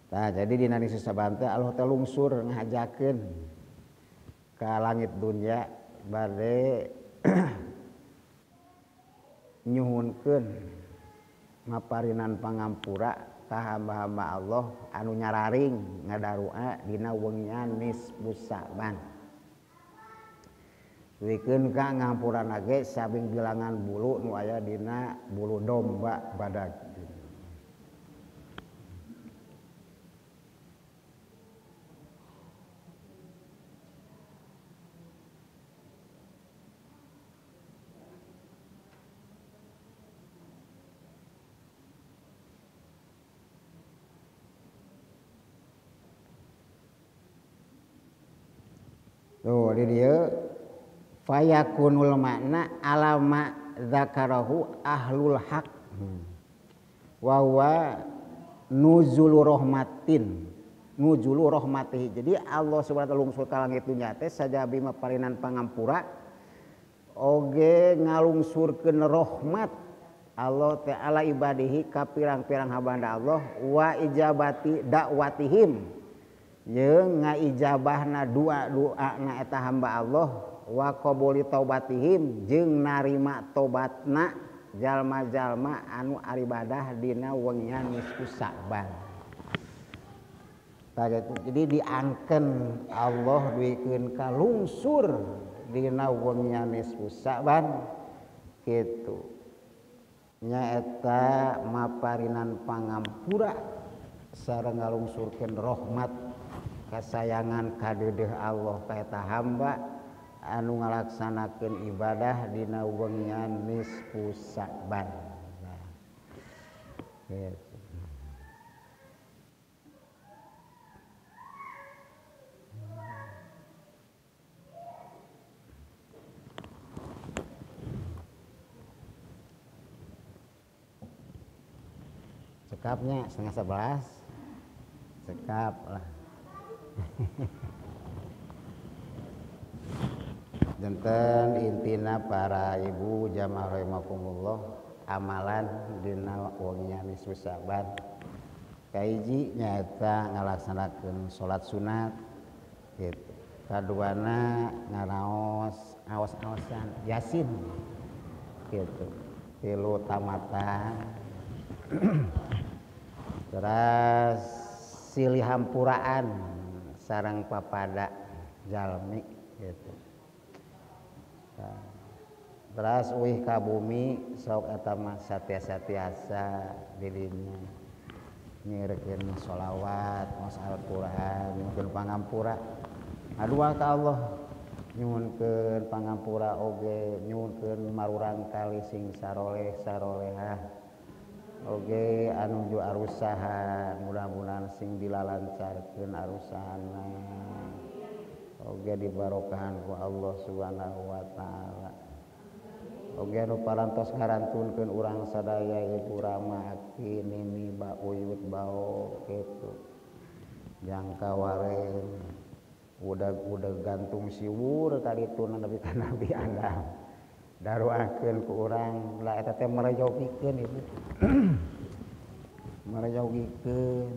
Nah, jadi dina nisfu Sa'ban teh Allah teh lungsur ngahajakeun ka langit dunya bade nyuhunkeun maparinan pangampura ka hamba-hamba Allah anu nyararing ngadarua dina wengian nisfu Sa'ban. Wikeun ka ngampurana ge sabing bilangan bulu nu aya dina bulu domba badag. Tuh di dieu fayakunul makna alama zakarahu ahlul haq wa huwa nuzulu rahmatin nuzulu rahmatihi. Jadi Allah subhanahu wa ta'ala lungsur ka langit dunya teh sajabi maparinan pangampura oge ngalungsurkeun rahmat Allah ta'ala ibadihi ka pirang-pirang hambana Allah wa ijabati dakwatihim jeung ngaijabahna doa-doana eta hamba Allah wa qabuli taubatihim jeung narima tobatna jalma-jalma anu aribadah dina wengian nisfu Sa'ban. Jadi diangken Allah duikeun ka lungsur dina wengian nisfu Sa'ban kitu. Nyaeta maparinan pangampura sareng ngalungsurkeun rahmat kasayangan kadeudeuh Allah ka eta hamba anu ngalaksanakeun ibadah dina wengian nisfu Sa'ban. Nah, gitu. Cekapnya 10:30. Cekap lah. Janten intina para ibu jamaah rahimakumullah amalan dina wengian nisfu Sa'ban kahiji nyaeta ngalaksanakeun salat sunat gitu. Kaduana ngaraos aos-aosan Yasin gitu. Tilu tamatan. Terus silih hampuraan sareng papada jalmi gitu. Terus uih ka bumi sok eta mah satiasa-tiasa dirinya nyirekeun sholawat, maos Al-Qur'an, nyuhunkeun pangampura. Ngadua ka Allah nyuhunkeun pangampura oge, nyuhunkeun marurang kali sing saroleh sarolehah. Oge anu ju arusaha mudah-mudahan sing dilalancarkeun arusahana. Oge dibarokahan ku Allah Subhanahu wa taala. Oge nu parantos ngarantunkeun urang sadaya ibu Rama aki nini ba uyut bao kitu. Jangka waren udag-udag gantung siwur kaditu Nabi ka Nabi Adam. Daruakeun ku urang lah eta teh merejogikeun ibu. Merayogikeun.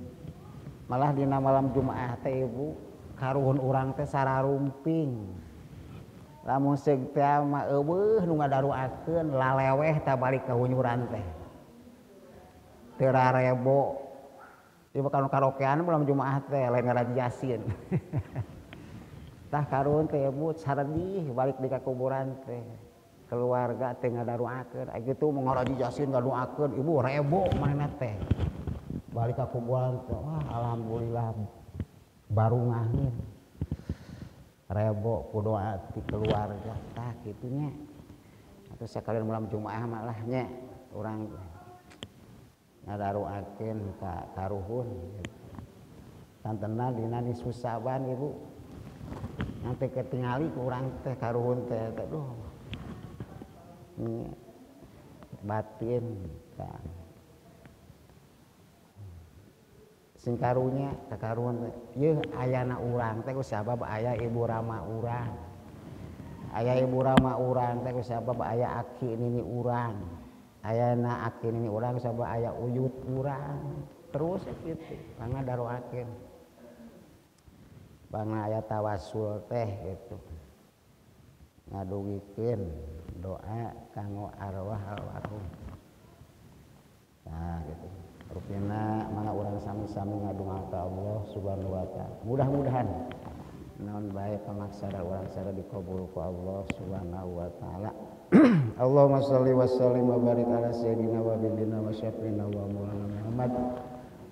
Malah dina malam Jumaah teh ibu karuhun urang teh sararumping. Lamun seug teh mah eueuh nu ngadaruakeun laleweh tah balik ka hunyuran teh. Teu rarebo. Ieu mah karaokean malam Jumaah teh lain ngaraji Yasin. Tah karuhun teh ibu saredih balik di ka kuburan teh. Keluarga teh ngadaruakeun, ai kitu mah ngaraji Yasin ngadoakeun ibu rebo manehna teh. Balik ka kuburan teh, wah alhamdulillah barungahin. Rebo ku doa ti keluarga tah kitu nya. Atuh sakalian malam Jumaah mah lah nya urang ngadaruakeun ka karuhun gitu. Tantena dina nisfu Sa'ban ibu. Nanti ketingali ku urang teh karuhun teh aduh. Batin tah. Sing karunya ka karuhun teh yeuh ayana urang teh ku sabab aya ibu rama urang. Aya ibu rama urang teh ku sabab aya aki nini urang. Ayana aki nini urang ku sabab aya uyut urang. Terus kitu mangga daroakeun. Bangna aya tawasul teh gitu. Ngadugikeun doa kanggo arwah almarhum. Nah gitu. Rupina mangga urang sami-sami ngadonga ka Allah Subhanahu wa taala. Mudah-mudahan naon bae pamaksada urang sada dikabul ku Allah Subhanahu wa taala. Allahumma shalli wa sallim wa barik ala sayyidina wa habibina wa syafiina wa maulana Muhammad.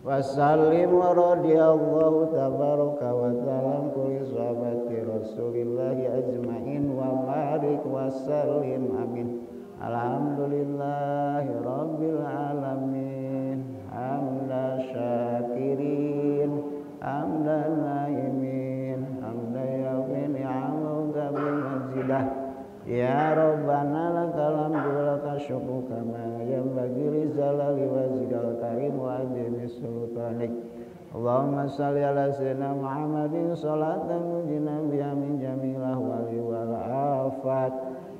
Wa sallim wa radhiyallahu tabaraka wa ta'ala kulli sahabati Rasulillahi ajmain wa barik wa sallim amin. Alhamdulillahi rabbil alamin. Hamda syakirin, hamda naimin, hamda yafi ni'amuka bimazidah. Ya Rabbana lakal hamdu lakal syukru kama yanbaghi li jalali wajhikal karim wa azimi sultanik. Allahumma shalli ala sayyidina Muhammadin salatan tunjina biha min jami'il ahwali wal afat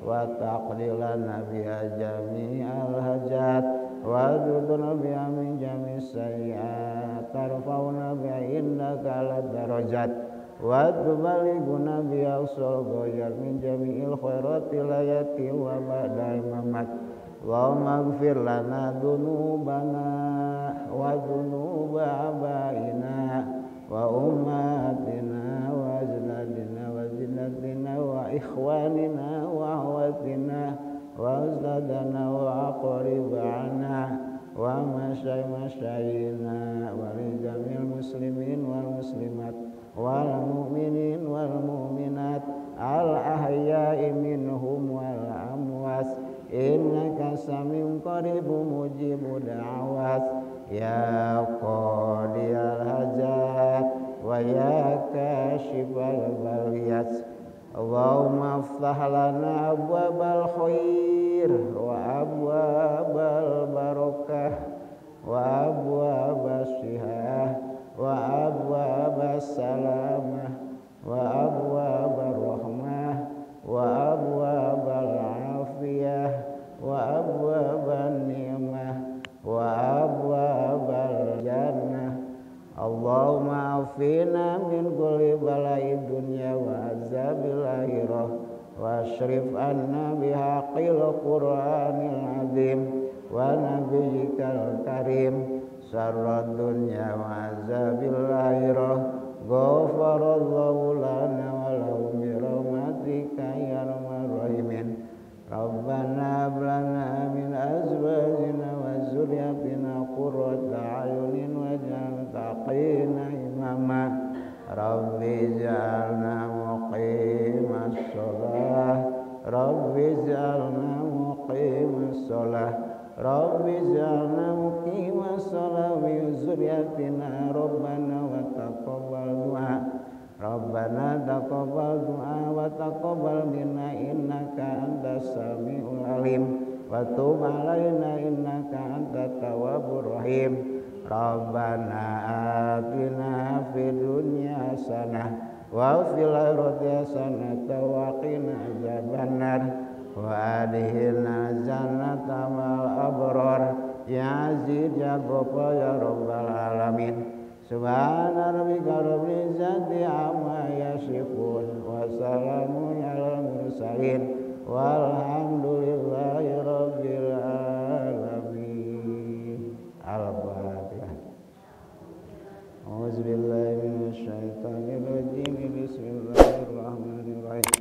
wa taqdilana biha jami'al hajat wa tudna biha min jami'is sayyi'at tarfa'una biha innaka ala darajat wa tubalighuna biha aqsal ghayat min jami'il khairati layati wa ba'dal mamat. Allahumma ighfir lana dzunubana wa dzunuba abaina wa ummatina wa ajdadina wa jinnatina wa ikhwanina wa akhwatina wa ustadana wa aqribana wa masyayina wa li jamil muslimin wal muslimat wal mu'minin wal mu'minat al ahya'i minhum wal amwat innaka samiun qaribun mujibud da'wat ya qadiyal hajat wa ya kashifal baliyat. Allahumma aftah lana abwabal khair wa abwabal barakah wa abwabas sihah wa abwabas salamah wa abwabar rahmah wa abwabal afiyah wa abwaban ni'mah wa abwabal jannah. Allahumma afina min kulli bala'id dunya wa azabil akhirah washrif anna bihaqqil qur'anil azim wa nabiyyikal karim syarrad dunya wa azabil akhirah. Ghafarallahu lana wa lahum bi rahmatika ya arhamar rahimin. Rabbana hab lana min azwajina wa dzurriyyatina qurrata a'yunin waj'alna muttaqina imama. Rabbi ij'alna muqimas shalah. Rabbi ij'alna muqimas shalah. Rabbi ij'alna muqimas shalah wa dzurriyyatina rabbana wa taqabbal du'a. Rabbana taqabbal du'a wa taqabbal minna innaka antas samiul alim wa tub alaina innaka antat tawwabur rahim. Rabbana atina fid dunya hasanah wa fil akhirati hasanah wa qina adzabannar wa adkhilna jannata ma'al abrar Ya Aziz ya Ghaffar ya Rabbal alamin. Subhana rabbika rabbil izzati amma yasifun wa salamun alal mursalin walhamdulillahi rabbil alamin. Al-Fatihah. A'udzubillahi minasyaitonir rajim. Bismillahirrahmanirrahim.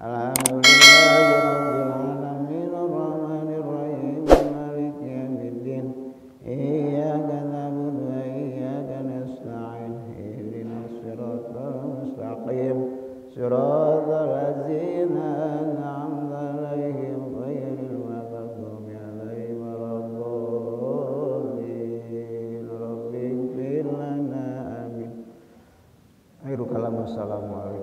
Alhamdulillahi rabbil alamin arrahmanir rahim maliki yaumiddin. Iyyaka na'budu wa iyyaka nasta'in. Ihdinas siratal mustaqim. Siratal ladzina an'amta 'alaihim ghairil maghdubi 'alaihim waladdallin. Rabbighfir lana amin. Akhirul kalam, wassalamualaikum.